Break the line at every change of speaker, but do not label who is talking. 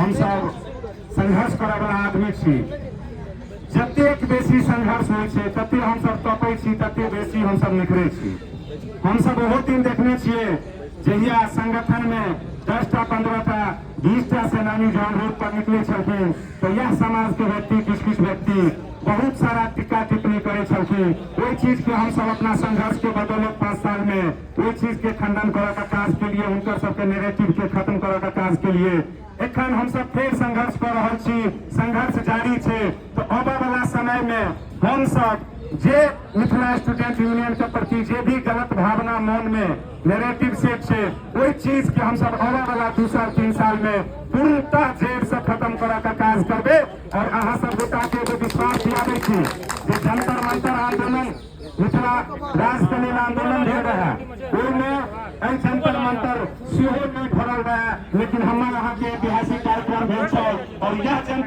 हमसब संघर्ष करऽ वाला आदमी छी। जतेक बेसी संघर्ष होइ छै, तते हमसब तपै छी, तते बेसी हमसब निखरै छी। हमसब ओहो दिन देखने छियै जहिया संगठन में 10टा, 15टा, 20टा सेनानी जहन रोड पर निकलै छलखिन, तऽ इएह समाज के व्यक्ति, किछु किछु व्यक्ति बहुत सारा टिक्का टिप्पणी करै छलखिन। ओहि चीज के हमसब अपना संघर्ष के बदौलत 5 साल में ओहि चीज के खंडन करऽ के काज के लिए, हुनकर सबके नेरेटिव के खत्म करऽ के काज के लिए। एखन हमसब फेर संघर्ष कऽ रहल छी, संघर्ष जारी छै। तऽ आबऽ वाला समय में हमसब जे मिथिला स्टूडेंट यूनियन के प्रति जे भी गलत भावना मन में नेरेटिव सेट छै, ओहि चीज के हमसब आबऽ वाला 2 साल, 3 साल में पूर्णतः जड़ि से खत्म करऽ के काज करबै। और अहाँ सब गोटा के एगो विश्वास दियाबै छी जे जंतर मंतर आंदोलन, मिथिला राज के लेल आंदोलन भेल रहे, ओहिमे एहि जंतर मंतर सेहो नहि भरल रहे, लेकिन हमर अहाँके ऐतिहासिक कार्यक्रम भेल छल और यह जंतर